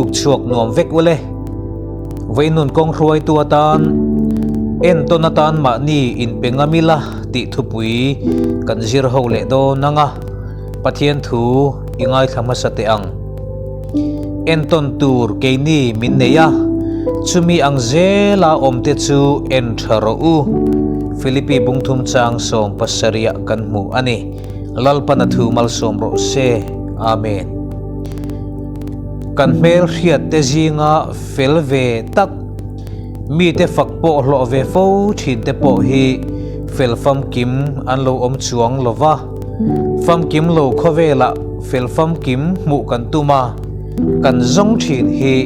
Tuk chhuak nuam vek ule. Vawiin kawng hruaitu atan entawn atan mahni inpe ngam ila tih thupui kan zir ho leh dawn ang a, Pathian thu i ngaithla hmasa teh ang. Entawn tur keini min nei a, chumi ang zela awmte chu en tha rawh u. Philippi bungthum chang 70 ah kan hmu a ni. Lalpan a thu malsawm rawh se. Amen. Kan hmel hriat te zinga fel ve tak, mite fak pawh hlawh ve fo thin te pawh hi fel famkim an lo awm chuang lo va. Famkim lo khawvelah fel famkim hmuh kan tum a, kan zawng thin hi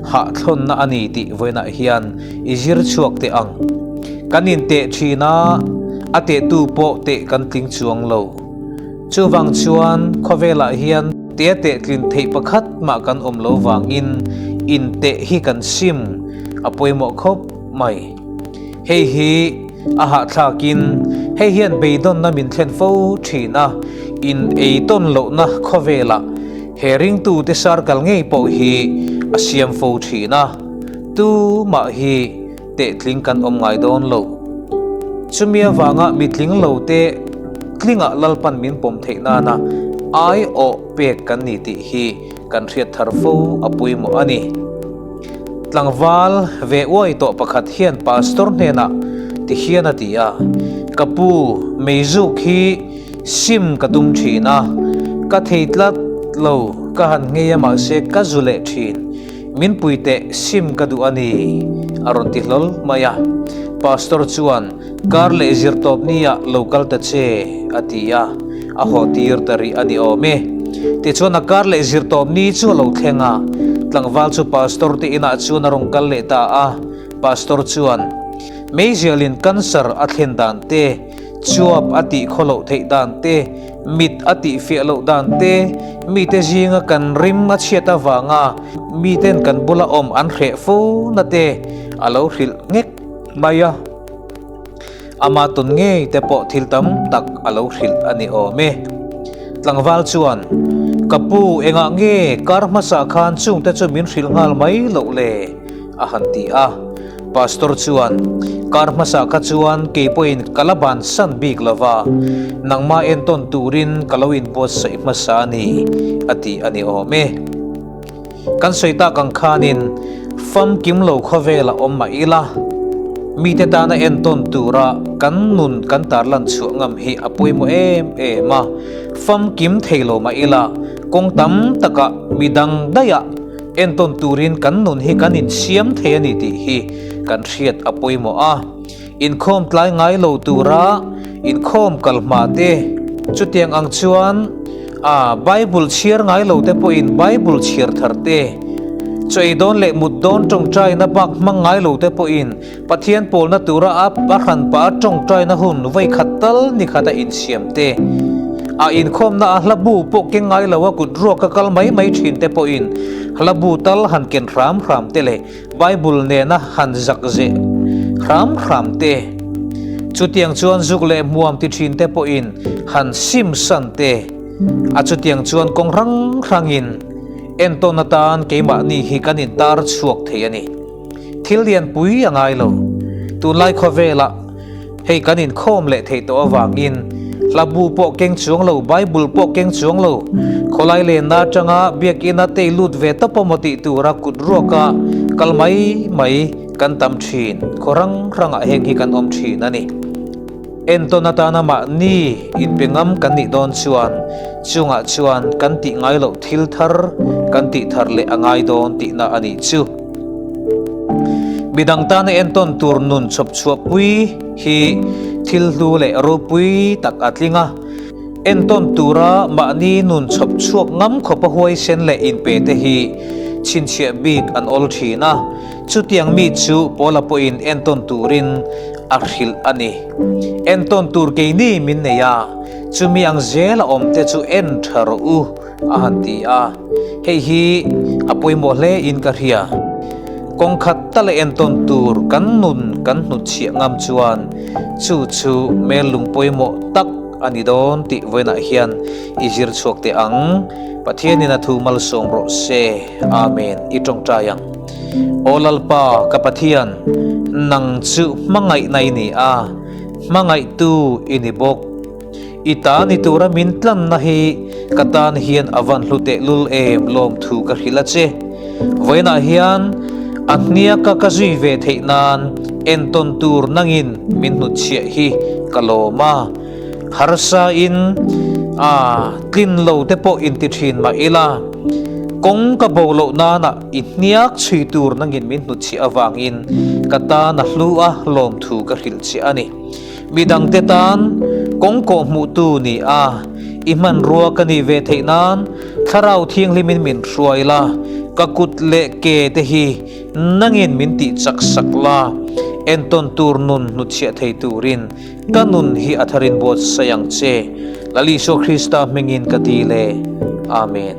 hahthlawnna a ni tih vawiinah hian i zir chhuak teh ang. Kan inteh thin a, a tehtu pawh teh kan tling chuang lo. Chuvang chuan khawvelah hian tia teh tlin theih pakhat mah kan awm lo vangin inteh hi kan sim a pawimawh khawp mai. Hei hi a hahthlakin hei hian beidawnna min thlen fo thin a, in ei tawn lohna khawvelah he ringtute sarkal ngei pawh hi a siam fo thin a, tumah hi tehtling kan awm ngai dawn lo. Chumi avanga mitling lo te tlingah Lalpan min pawm theih nana aiawh pek kan ni tih hi kan hriat thar fo a pawimawh a ni. Tlangval ve uai tawh pakhat hian pastor hnenah ti hian a ti a, Ka pu, meizuk hi sim ka tum thin a, ka thei tlat lo, ka han ngei a mahse ka zu leh thin, min pui teh sim ka duh a ni, a rawn ti hlawl mai a. Pastor chuan, Kar leh zirtawp nia lo kal ta che, a ti a, a haw tir ta rih a ni awm e. Tichuan a kar leh zirtawp ni chu a lo thleng a, tlangval chu pastor te inah chuan a rawn kal leh ta a, pastor chuan, Meizialin cancer a thlen dan te, chuap a tih khaw loh theih dan te, mit a tih fiah loh dan te, mite zinga kan rim a chhiat avanga miten kan bula awm an hreh fo na te a lo hrilh nghek mai a. Ama tun ngei te pawh thil tam tak a lo hrilh a ni awm e. Tlangval chuan, Ka pu, engah nge kar hmasa khan chungte chu min hrilh nghal mai loh le? a han ti a. Pastor chuan, Kar hmasa kha chuan kei pawhin ka la bansan bik lo va, nangmah entawn turin ka lo inbuatsaih hmasa a ni, a ti a ni awm e. Kan sawi tak ang khanin famkim lo khawvel a awm mah ila, mite tana entawn tura kan nun kan tarlan chhuah ngam hi a pawimawh em em a. Famkim thei lo mah ila, kawng tam takah midang daihah entawn turin kan nun hi kan insiam thei a ni tih hi kan hriat a pawimawh a. Inkhawm tlai ngai lo tura inkhawm kal hma te, chutiang ang chuan a Bible chhiar ngai lo te pawhin Bible chhiar thar te, chaw ei dawn leh mut dawn tawngtaina bak hmang ngai lo te pawhin Pathian pawlna tura a a hran pah a tawngtaina hun vawi khat tal ni khat a insiam te, a inkhawmna a hla bu pawh keng ngai lo a kut ruak a kal mai mai thin te pawhin hla bu tal han ken hram hram te leh Bible nena han zak zeh hram hram te, chutiang chuan zuk leh hmuam ti thin te pawhin han sim san te, a chutiang chuan kawng hrang hrangin entawn atan keimahni hi kan intar chhuak thei a ni. Thil lianpui a ngai lo. Tunlai khawvelah hei kan inkhawm leh theih tawh avangin hla bu pawh keng chuang lo, Bible pawh keng chuang lo, khawlai lenna atanga biakina tei lut ve tawp a maw tih tura kut ruaka kal mai mai kan tam thin, khaw rang rangah heng hi kan awm thin a ni. Entawn atana mahni inpe ngam kan nih dawn chuan chungah chuan kan tih ngai loh thil thar kan tih thar leh a ngai dawn tihna a nih chu. Midang tana entawn tur nun chhawp chhuahpui hi thil hlu leh ropui tak a tling a. Entawn tura mahni nun chhawp chhuak ngam khawpa huaisen leh inpe te hi chhinchhiah bik an awl thin a. Chutiang mi chu Paula pawhin entawn turin a hrilh a ni. Entawn tur keini min nei a, chumi ang zela awmte chu en tha rawh u. a han ti a, hei hi a pawimawh hle in ka hria. Kawng khat tala entawn tur kan nun kan hnutchhiah ngam chuan chu chu hmel lung pawimawh tak a ni dawn tih vawiinah hian i zir chhuak teh ang. Pathianin a thu malsawm rawh se. Amen. I tawngtai ang. Aw Lalpa, ka Pathian, nang chu hmangaihna i ni a, hmangaihtu i ni bawk. I ta ni tura min tlanna hi ka tan hian a van hlu tehlul em lawmthu ka hrilh a che. Vawiinah hian a hniaka ka zui ve theih nan entawn tur nangin min hnutchhiah hi ka lawm a. Harsa in a tlin lo te pawh inti thin mah ila, kawng ka bo loh nana i hniak chhui tur nangin min hnutchhiah avangin ka tan a hlu a lawmthu ka hrilh che a ni. Midangte tan kawng kawhhmuhtu ni a, i hmanrua ka nih ve theih nan Thlarau Thianghlimin min hruai la, ka kut leh ke te hi nangin min tih chak sak la, entawn tur nun hnutchhiah thei turin ka nun hi a tharin buatsaih ang che, Lal Isua Krista hmingin ka ti le. Amen.